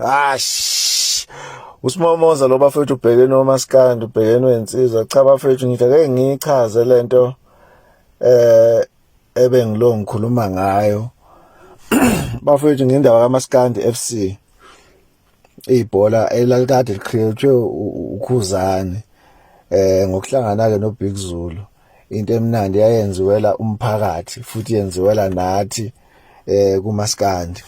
Ash. Usimomoza lo bafethu ubhekene omaskandi ubhekene wensizwa cha bafethu ngithi ake ngiyichaze lento eh ebengilo ngikhuluma ngayo bafethu ngendaba kaMaskandi FC ibhola elalikade licreate uKhuzani eh ngokuhlangana ke noBig Zulu into emnandi yayenziwela umphakathi futhi yenziwela nathi eh kumaskandi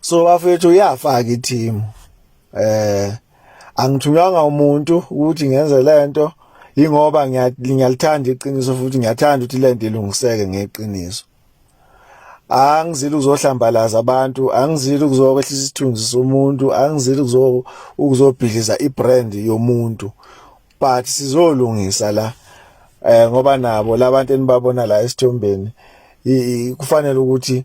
so bafethu uyafaka i-team eh angithunywanga umuntu ukuthi ngenze lento ingoba ngiyalithanda iqiniso futhi ngiyathanda ukuthi lento ilungiseke ngeqiniso angizile ukuzohlambalaza abantu angizile ukuzokwehlisa isithunzi somuntu angizile ukuzobhidliza ibrand yomuntu but sizolungisa la eh ngoba nabo labantu enibabona la esithombeni kufanele ukuthi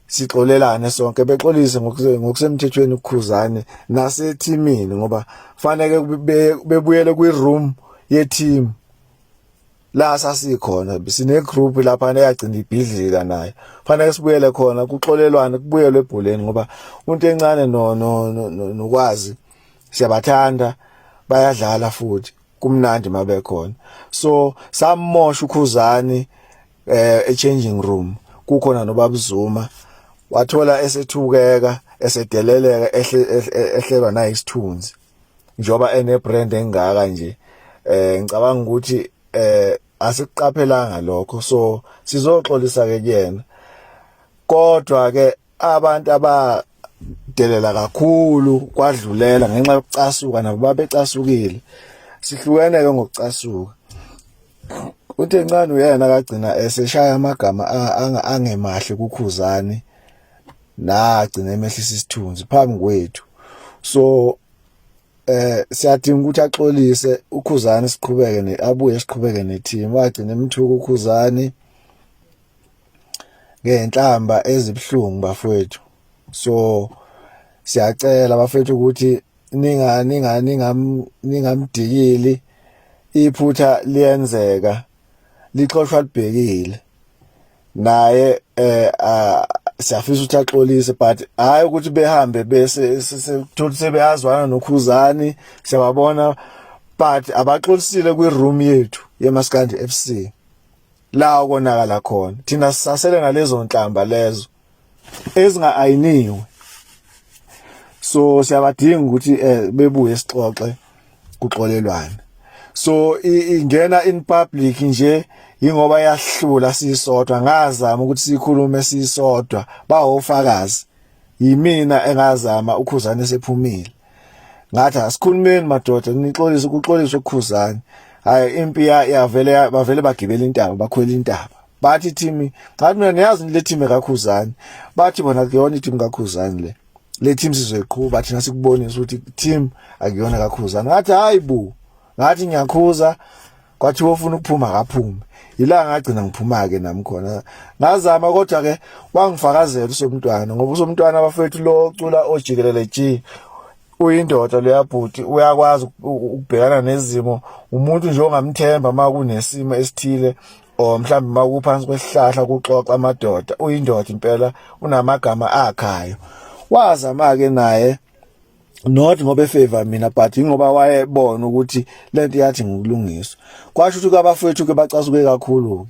sixolelane sonke bexolise ngokusemthethweni ukukhuzane nasethimini ngoba faneke bebuyele kwi-room ye-team la sasikhona sine group lapha eyagcina ibhidlika nayo fanele sibuyele khona kuxolelwane kubuyelwe ebholeni ngoba umuntu encane no nokwazi siyabathanda bayadlala futhi kumnandi mabekhona so samosha ukhuzani eh e-changing room kukhona nobaba Zuma wathola esethukeka esedeleleka ehlelwa nayisithunzi njoba ene brand engaka nje eh ngicabanga ukuthi eh asikuqaphelanga lokho so sizoxolisa ke kuyena kodwa ke abantu abadelela kakhulu kwadlulela ngenxa yokucasuka nabo babecasukile sihlukene ke ngokucasuka uthi encane uyena kagcina eseshaya amagama angemahle kukhuzani nagcina emehlisa isithunzi phambi kwethu so eh siyadinga ukuthi axolise ukhuzani siqhubeke ne abuye siqhubeke neteam wagcina emthuka ukhuzani ngenhlamba ezibuhlungu bafowethu so siyacela bafethu ukuthi ninga ninga ningam ningamdikili iphutha liyenzeka lixoshwa libhekile naye eh siyafisa ukuthi axolise but hayi ukuthi behambe bese sesithola sebeyazwana nokhuzani siyababona but abaxolisile kwi room yethu yeMaskandi FC la okonakala khona thina sisasele nalezo nhlamba lezo ezinga-ayiniwe so siyabadinga ukuthi eh bebuye sixoxe kuxolelwane so ingena in public nje ingoba yahlula sisodwa ngazama ukuthi sikhulume sisodwa bawofakazi yimina engazama ukhuzane sephumile ngathi asikhulumeni madoda nixolise kuxoliswe ukukhuzane hayi impi yavele bavele bagibela intaba bakhwela intaba bathi team ngathi mina niyazi le team kakhuzane bathi bona kuyona i-team kakhuzane le le team sizoyiqhuba thina sikubonisa ukuthi team akuyona kakhuzane ngathi hayi bo ngathi ngiyakhuza kwathiwa ufuna ukuphuma akaphume yila ngagcina ngiphuma-ke nami khona ngazama kodwa-ke wangifakazela usomntwana ngoba usomntwana abafethu lo ocula ojikelele ji uyindoda leya bhuti uyakwazi ukubhekana nezimo umuntu nje ongamthemba uma kunesimo esithile or mhlawumbe uma kuphansi kwesihlahla kuxoxa amadoda uyindoda impela unamagama akhayo wazama-ke naye not ngoba efavor mina but ingoba wayebona ukuthi lento yathi ngokulungiswa kwasho ukuthi kwabafowethu ke bacasuke kakhulu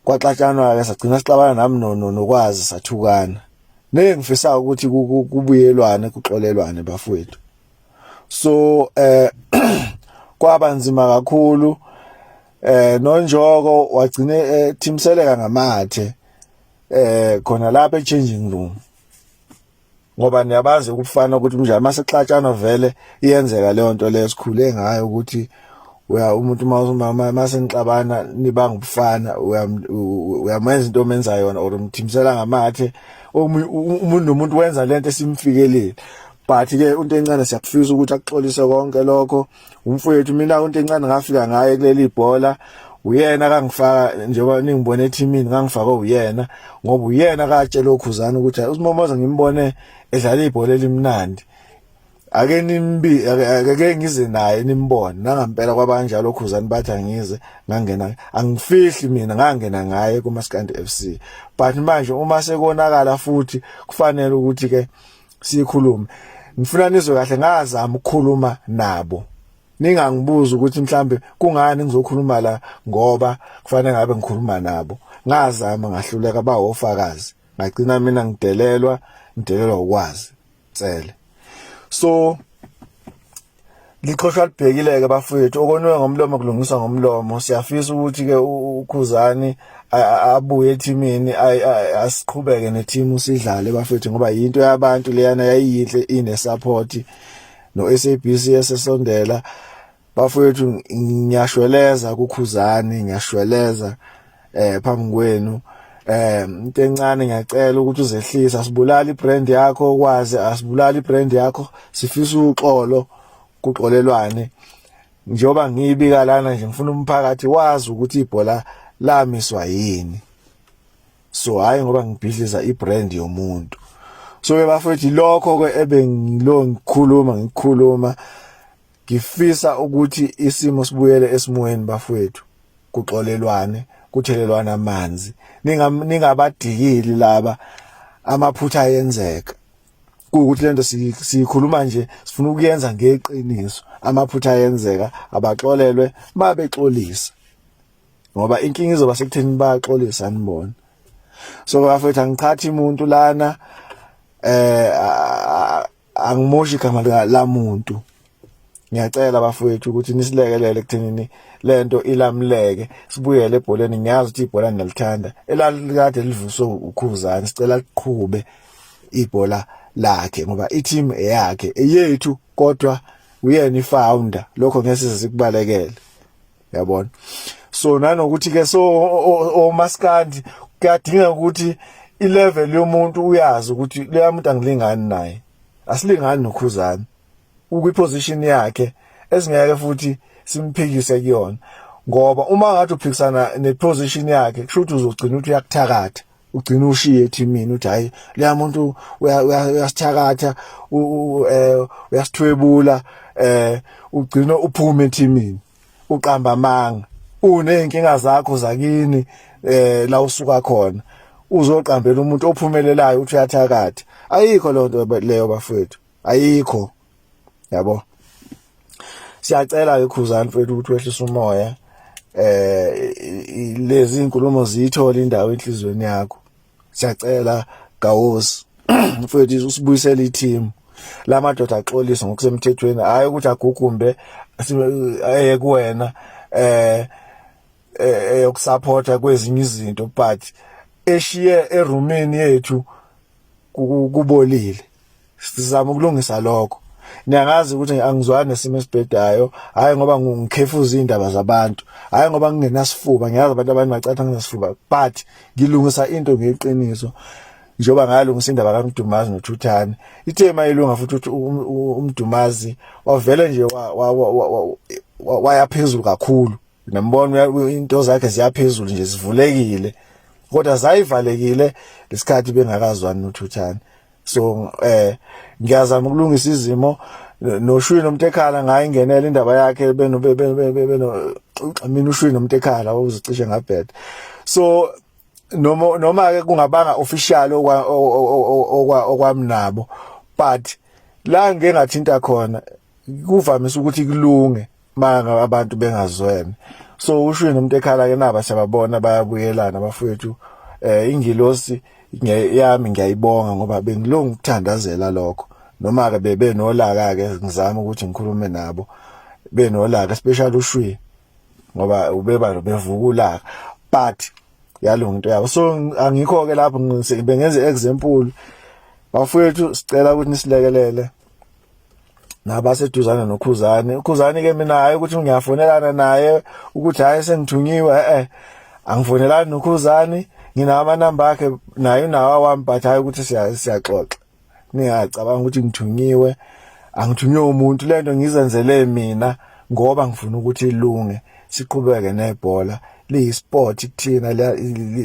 kwaxatshanwa ke sagcina sixabana nami nokwazi sathukana nengifisa ukuthi kubuyelwane kuxolelwane bafowethu so eh kwaba nzima kakhulu eh nonjoko wagcine ethimseleka ngamathe eh khona lapha e-changing room ngoba niyabazi ukufana ukuthi kunjani mase xatshanwa vele iyenzeka leyo nto leyo sikhule ngayo ukuthi uya umuntu uma mase nixabana nibanga ubufana uyamenza into omenza yona or umthimisela ngamathe umuntu nomuntu wenza lento esimfikelile but ke into encane siyakufisa ukuthi akuxolise konke lokho umfowethu mina into encane ngafika ngaye kuleli bhola uyena kangifaka njengoba ningibone ethimini ngangifakwe uyena ngoba uyena katshela okhuzana ukuthi usimomoza ngimbone edlala ibhola elimnandi ake nimbi ake ngize naye nimbone nangampela kwabanjalo okhuzani bathi angize ngangena angifihli mina ngangena ngaye kumaskandi FC but manje uma sekonakala futhi kufanele ukuthi ke Sikhulume, ngifuna nizwe kahle, ngazama ukukhuluma nabo. Ningangibuza ukuthi mhlambe kungani ngizokhuluma la, ngoba kufanele ngabe ngikhuluma nabo. Ngazama ngahluleka, bawofakazi. Ngagcina mina ngidelelwa, ngidelelwa ukwazi tsele. So lixhoshwa libhekile-ke bafowethu, okoniwe ngomlomo kulungiswa ngomlomo. Siyafisa ukuthi-ke uKhuzani abuye ethimini, asiqhubeke nethimu sidlale bafowethu, ngoba yinto yabantu leyana, yayiyinhle, ine-support no-SABC esesondela bafowethu. Ngiyashweleza kuKhuzani, ngiyashweleza phambi kwenu. Into encane, ngiyacela ukuthi uzehlise, asibulali ibrand yakho, ukwazi asibulali ibrand yakho. Sifisa uxolo, kuxolelwane. Njengoba ngiyibika lana nje, ngifuna umphakathi wazi ukuthi ibhola lamiswa yini. So hayi ngoba ngibhidliza ibrand yomuntu. So ke bafowethu, lokho ke ebengilo ngikhuluma, ngifisa ukuthi isimo sibuyele esimweni bafowethu, kuxolelwane, kuthelelwana amanzi, ningabadikili laba. Amaphutha ayenzeka, kuwukuthi lento siyikhuluma nje sifuna ukuyenza ngeqiniso. Amaphutha ayenzeka, abaxolelwe mabexolisa, ngoba inkinga izoba sekutheni bayaxolisa nibona. So bafethu, angiqhathi umuntu lana, angimoshi igama lamuntu. Ngiyacela bafowethu ukuthi nisilekelele ekuthenini lento ilamuleke, sibuyele ebholeni. Ngiyazi ukuthi ibhola niyalithanda elalikade livuswe uKhuzani. Sicela liqhube ibhola lakhe, ngoba i-team eyakhe, eyethu, kodwa uyena i-founder. Lokho ngeke size sikubalekele, yabona. So nanokuthi ke, so omaskandi kuyadingeka ukuthi ilevel yomuntu uyazi ukuthi leya muntu angilingani naye, asilingani noKhuzani. Ukwiposition yakhe esingeke futhi simphikise kuyona, ngoba uma ngathi uphikisana neposition yakhe, kusho ukuthi uzogcina ukuthi uyakuthakatha, ugcina ushiye ethimini, uthi hayi, leya muntu uyasithakatha, uyasithwebula, ugcina uphume ethimini, uqamba amanga, uneyinkinga zakho zakini la usuka khona, uzoqambela umuntu ophumelelayo uthi uyathakatha. Ayikho leyo nto leyo bafowethu, ayikho, yabo. Siyacela ke Khuzani mfethu ukuthi wehlise umoya, lezi inkulumo ziyithola indawo enhlizweni yakho. Siyacela Gawosi mfethu, usibuyisele i-team, lamadoda axolise ngokusemthethweni, hayi ukuthi agugumbe eye kuwena eyokusupporta kwezinye izinto, but eshiye erumini yethu kubolile. Sizama ukulungisa lokho. Niyangazi ukuthi angizwani nesimo esibhedayo, hayi ngoba ngikhefuza indaba zabantu, hayi ngoba ngingenasifuba. Ngiyazi abantu abanye bacatha nginesifuba, but ngilungisa into ngeqiniso, njengoba ngalungisa indaba kaMdumazi noThuthani. Ithe mayilunga futhi ukuthi uMdumazi wavele nje waya phezulu kakhulu, nambona into zakhe ziyaphezulu nje, zivulekile, kodwa zayivalekile lesikhathi bengakazwani noThuthani. So ngiyazama ukulungisa izimo noShwini nomuntu ekhala ngaye, ingenela indaba yakhe beno beno mina uShwini nomuntu ekhala uzicishe ngabheda. So noma ke kungabanga official okwa okwamnabo, but la ngeke ngathinta khona, kuvamise ukuthi kulunge manga abantu bengazwene. So uShwini nomuntu ekhala ke naba siyababona bayabuyelana bafowethu. Ingilosi yami ngiyayibonga, ngoba bengilonga ukuthandazela lokho, noma ke bebe nolaka ke ngizama ukuthi ngikhulume nabo benolaka, especially uShwi, ngoba ubeba bevuka ulaka, but yalunga into yabo. So angikho ke lapho, bengenze example bafowethu. Sicela ukuthi nisilekelele nabaseduzane noKhuzani. UKhuzani ke mina, hayi ukuthi ngiyafonelana naye ukuthi hayi sengithunyiwe, angifonelani noKhuzani. Nginawo amanamba akhe, naye unawo awami, but hayi ukuthi siyaxoxa. Ningacabanga ukuthi ngithunyiwe, angithunywe umuntu. Lento ngizenzele mina ngoba ngifuna ukuthi ilunge, siqhubeke nebhola. Liyisport kuthina,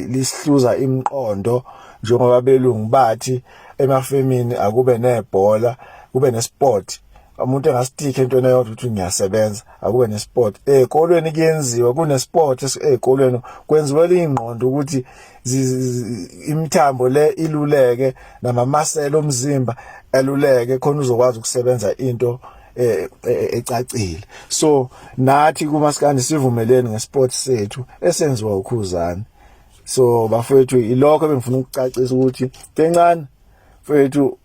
lisihluza imiqondo, njengoba belungu bathi emafemini akube nebhola, kube nesport. Umuntu engastikhe entweni eyodwa ukuthi ngiyasebenza, akube nesport ezikolweni, kuyenziwa kunesport ezikolweni, kwenziwela ingqondo ukuthi imithambo le iluleke namamasela omzimba eluleke khona uzokwazi ukusebenza into e, e, ecacile. So nathi kumaskandi sivumelene ngesport sethu esenziwa uKhuzani. So bafowethu, ilokho ebengifuna ukucacisa ukuthi kencane mfethu,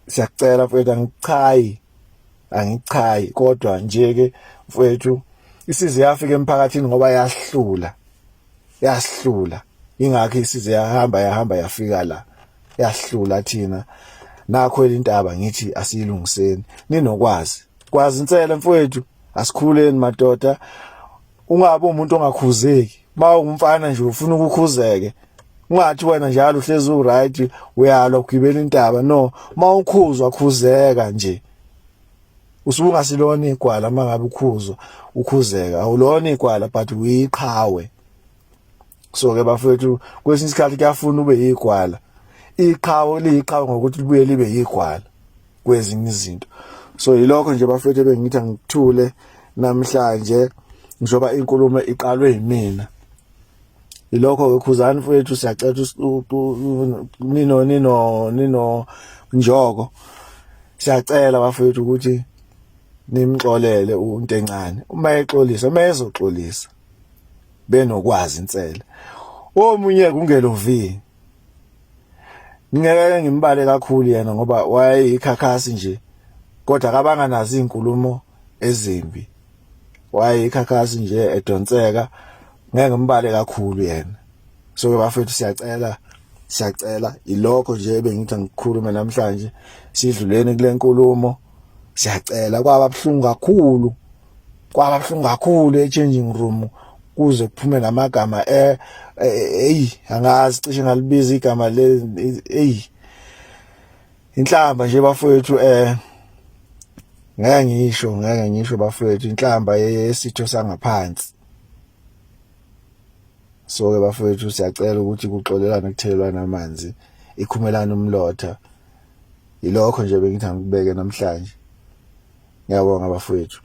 siyakucela mfethu, angichayi angichayi, kodwa nje ke mfethu isize yafika emphakathini ngoba yahlula, yasihlula, ingakho isize yahamba yahamba yafika la, yahlula thina. Nakho intaba ngithi asiyilungiseni, ninokwazi kwazi insele mfowethu, asikhuleni madoda. Ungabe umuntu ongakhuzeki ma ungumfana nje ufuna ukukhuzeke, ungathi wena njalo uhlezi uright, uyalwa ugibela intaba. No, ma ukhuzwa khuzeka nje, usuke ungasilona igwala. Uma ngabe ukhuzwa ukhuzeka, awulona igwala but uyiqhawe. So ke bafethu, kwesinye isikhathi kuyafuna ube yigwala, iqhawe liyiqhawe ngokuthi libuye libe yigwala kwezinye izinto. So yilokho nje bafethu ebengithi angikuthule namhlanje njengoba inkulumo iqalwe yimina. Yilokho ke Khuzani mfethu, siyacela nino Njoko, siyacela bafethu ukuthi nimxolele uNto encane uma exolisa, uma ezoxolisa benokwazi insele. Omunye kungelo V, ngeke ngimbale kakhulu yena ngoba wayeyikhakhasi nje, kodwa akabanga nazo izinkulumo ezimbi, wayeyikhakhasi nje edonseka, ngeke ngimbale kakhulu yena. So ke bafethu, siyacela, siyacela, ilokho nje ebengithi angikhulume namhlanje, sidluleni kule nkulumo, siyacela. Kwaba buhlungu kakhulu, kwaba buhlungu kakhulu e-changing room, kuze kuphume namagama eh, hey, angazi, cishe ngalibiza igama le, hey, inhlamba nje bafowethu, ngeke ngisho, ngeke ngisho bafowethu, inhlamba yesitho sangaphansi. So ke bafowethu, siyacela ukuthi kuxolelane, kuthelelwane amanzi, ikhumelana umlotha. Yilokho nje bengithi angikubeke namhlanje. Ngiyabonga bafowethu.